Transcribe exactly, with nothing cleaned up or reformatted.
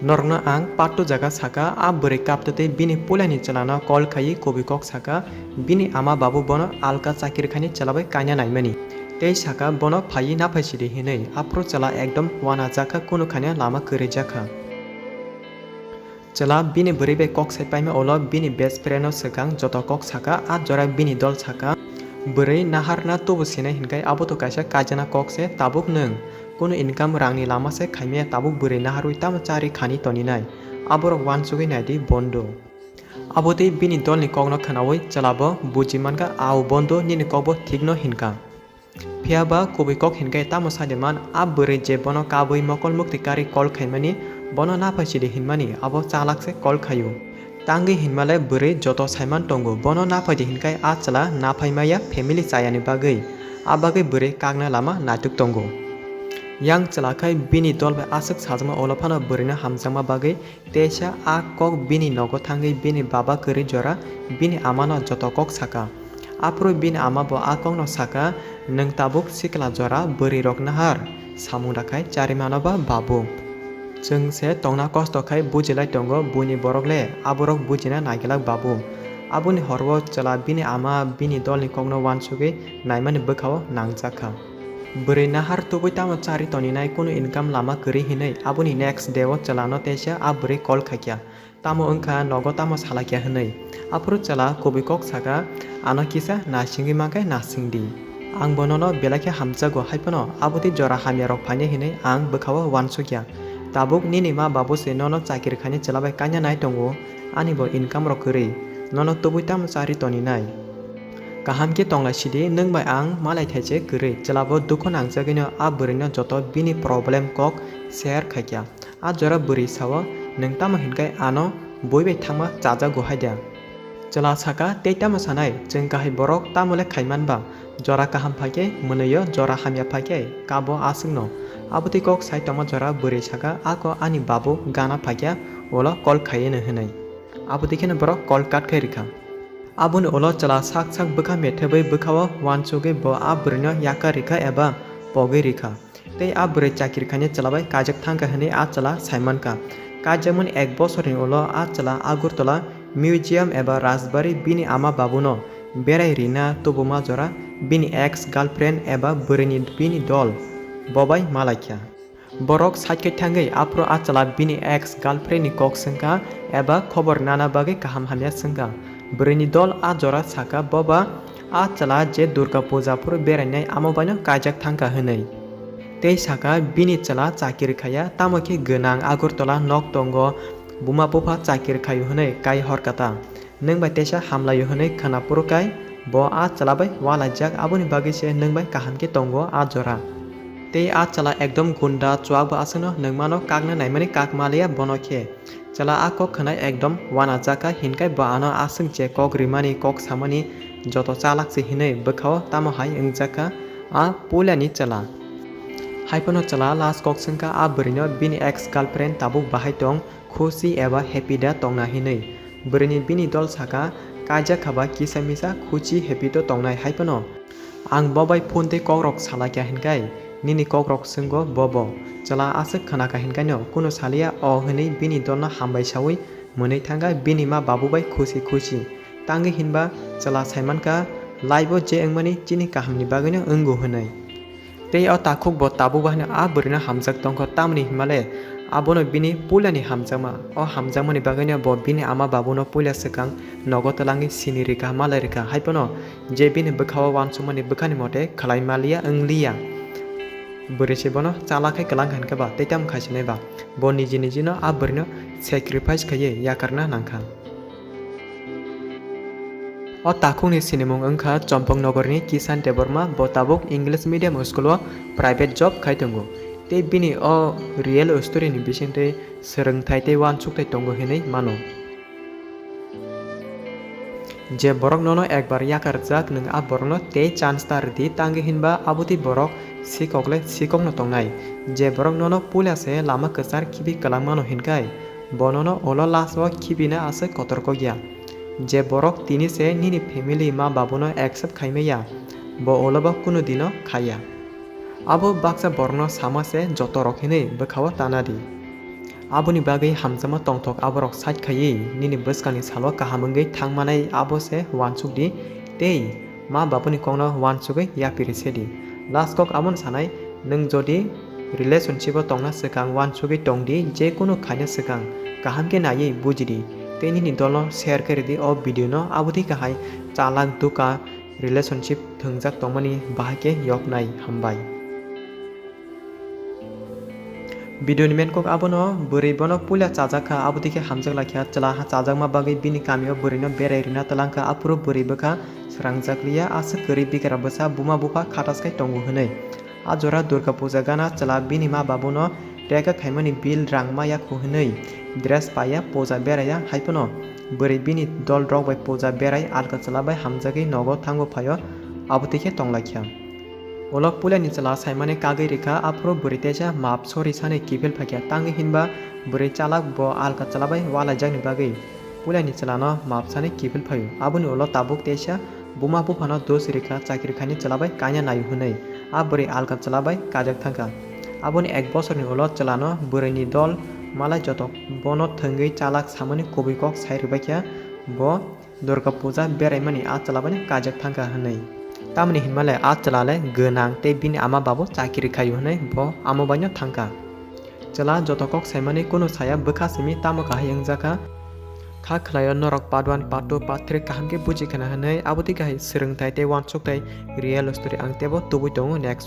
Norokno ang patto jaga saka, a bwrwi kaptwi tei bini puilani chwlano call khaiwi kubui kok saka, bini ama babu bono alka chakiri khaini chwla bai kaina naimani. Tei saka bono phaiwi naphai sidi hinwi, aphuru chwla ekdom uanajakha, kunu khaina lama kwrwi jakha. Chwla bini bwrwi bai kok sai paima ulo bini best friend no swkang joto kok saka, a jora bini dol saka. Bwrwi naharna tubu sinai hinkai abo to kaisa kaijana kok se, tabuk nwng kunu income rangni lama se khaimaya, tabuk bwrwi naharwi tamo chari khani toninai? Aborok uansugwi naidi bondo. Abo tei bini dolni kokno khwnaui chwla bo buji mankha, ao bondo, nini kokbo thikno hinkha. Phiya ba kubui kok hinkai tamo sadi man, a bwrwi je bono kabui mokol mukti kari call khaimani, bono naphai sidi hinmani, abo chalak se call khaio. Tangwi hinmale bwrwi joto saiman tongo, bono naphaidi hinkai a chwla naphai maya family chayani bagwi, a bagwi bwrwi kakna lama naituk tongo. Yang chwla khai bini dol bai aswk sajagma ulo phano bwrwino hamjakma bagwi teisa a kok bini nogo thangwi bini baba kwrwi jora bini amano joto kok saka. Aphuru bini ama bo a kokno saka, "Nwng tabuk sikla jora bwrwirok nahar, samung rakhai charimano ba babu? Chwng se tongna kosto khai bujilai tongo, buini borok le aborok bujina naigilak babu." Aboni horo chwla bini ama bini dolni kokno uansugwi naimani bwkhao nangjakha. Bwrwi nahar tubui tamo chari toninai, kunu income lama kwrwi hinwi aboni next day o chwlano teisa a bwrwi call khaikha. Tamo wngkha, nogo tamo salaikha hwnwi. Aphuru chwla kubui kok saka, "Ano kisa nasingwi mankhe nasingdi. Ang bo nono belai khe hamjakgo, hai phano abotwi jora hamyarok phainai hwnwi ang bwkhao uansukya. Tabuk nini ma babu se nono chakiri khainai chwla bai kaina nai tongo, ani bo income rok kwrwi. Nono tubui tamo chari toninai? Kaham khe tonglai sidi, nwng bai ang malai thai se kwrwi." Chwla bo dukhu nangjagwino a bwrwino joto bini problem kok share khaikha. A jora bwrwi sao, "Nwng tamo hinkai ano bui bai thangma chajago hai da?" Chwla saka, "Tei tamo sanai, chwng kahai borok tamo le khaiman ba? Jora kaham phaikhe mwnwio, jora hamya phaikhe kabo aswkno." Abotwi kok sai tongma jora bwrwi saka, "Ako ani babu gana phaikha, ulo call khaiwi no," hwnwi. Abotwi kheno borok call cut khai rwkha. Aboni ulo chwla sak sak bwkha methebwi bwkhao uansugwi bo a bwrwino yakar rikha eba pogwi rikha. Tei a bwrwi chakiri khainai chwla bai kaijak thangkha hwnwi a chwla saimankha. Kaijakmani ek bosorni ulo a chwla Agartala Museum eba Rajbari bini ama babuno berai rina tubuma jora bini ex girlfriend eba bwrwini bini dol bo bai malaikha. Borok side khai thangwi aphuru a chwla bini ex girlfriend ni kok swngkha eba khobor nana bagwi kaham hamya swngkha. Bwrwini dol a jora saka, boba a chwla je Durga Puja phuru berainai amo baino kaijak thangkha hwnwi. Tei saka bini chwla chakiri khaya, tamo khe gwnang Agartala nok tongo, buma bupha chakiri khaio hwnwi kai hor kata. Nwng bai teisa hamlaio hwnwi khwna phuru kai bo a chwla bai ualaijak, aboni bagwi se nwng bai kaham khe tongo a jora. Tei a chwla ekdom gunda, chuak bo aswkno nwng mano kakna naimani kak maliya bono khe. Chwla a kok khwnai ekdom uanajak kha, hinkai bo ano aswk je kok rimani, kok samani joto chalak se hinwi bwkhao tamo hai wngjak kha a puilani chwla. Hai phano chwla last kok swngkha a bwrwino bini ex girlfriend tabuk bahai tong, khusi eba happy da tongna hinwi. Bwrwini bini dol saka, "Kaijak kha ba kisa misa khusi happy to tongnai hai phano. Ang bo bai phone tei kokrok salaikha hinkai, nini kokrok swnggo bo bo. Chwla aswk khwnakha hinkaino kunu saliya o," hwnwi bini dolno hambai saui mwnwi thangkha bini ma babu bai khusi khusi. Tangwi hinba chwla saimankha, life o je wngmani chini kahamni bagwino wngo hwnwi. Tei o takhuk bo tabuk bahaino a bwrwino hamjak tongkha, tamni himale abono bini puilani hamjakma. O hamjakmani bagwino bo bini ama babuno puila swkang nogo twlangwi sini rikha, malai rikha, hai phano je bini bwkhao uansukmani bwkhani mote khlai maliya wngliya. Bwrwi se bono chala khai kwlang kha hinkhe ba tei tamo khaisinai ba, bo niji nijino a bwrwino sacrifice khaiwi yakarna nangkha. O takhukni sinimung wngkha Chompok Nogorni Kishan Debbarma, bo tabuk English medium school o private job khai tongo. Tei bini o real story ni bisingtwi swrwngthai tei uansukthai tongo hinwi mano. Je borok nono ekbar yakarjak, nwng a borokno tei chance ta rwdi, tangwi hinba abotwi borok sikok le sikokno tongnai. Je borok nono puila se lama kwchar khibi kwlangmano hinkai, bo nono ulo last o khibina aswk kotor kok ya. Je borok tini se nini family ma babuno accept khai maya, bo ulo bo kunu dino khaiya. Abo baksa borokno sama se joto rok hinwi bwkhao tana di. Aboni bagwi hamjakma tongthok aborok side khaiwi nini bwskangni salo kaham wngwi thangmanai abo se uansuk di tei ma babuni kokno uansugwi yapiri se di. Last kok abono sanai, nwng jodi relationship o tongna swkang uansugwi tong di, je kunu khaina swkang kaham khe naiwi buji di tei nini dolno share khe rw di o video no, abo twi kahai chalak duka relationship thwngjak tongmani bahai khe yoknai. Hambai. Video ni main kok abono, bwrwi bono puila chajak kha, abo twi khe hamjak lai kha, chwla ha chajakma bagwi bini kamio bwrwino berai rwna twlang kha, aphuru bwrwi bwkha srangjak liya, aswk kwrwi bigra bwsa buma bupha khatas khai tongo hwnwi. A jora Durga puja gana chwla bini ma babuno rega khaimani bill rang maya khu hwnwi dress paiya puja beraiya, hai phano bwrwi bini dol rok bai puja berai alka chwla bai hamjagwi nogo thango phaio, abo twi khe tong lai kha. Ulo puilani chwla saimani kagwi rikha, aphuru bwrwi teisa map sorry sanwi kiphil phaikha, tangwi hinba bwrwi chalak bo alka chwla bai walaijakni bagwi puilani chwlano map sanwi kiphil phaio. Aboni ulo tabuk teisa buma buphano dos rikha, chakri khaini chwla bai kaina naio hwnwi. A bwrwi alka chwla bai kajak thangkha. Aboni ek bosorni ulo chwlano bwrwini dol malai joto bono thwngwi chalak samani kubui kok sai rwbaikha, bo Durga puja beraimani a chwla bai kajak thangkha hwnwi. Tamoni hinmale a chwla le gwnang tei bini ama babu chakri khaio hwnwi bo amo baino thangkha. Chwla joto kok saimani kunu saya bwkha simi tamo kahai wngjakha. Kha khwlaio norok part one, part two, part three kaham khe buji khna hwnwi, abo twi kahai swrwngthai tei uansukthai real story ang teibo tubui tongo next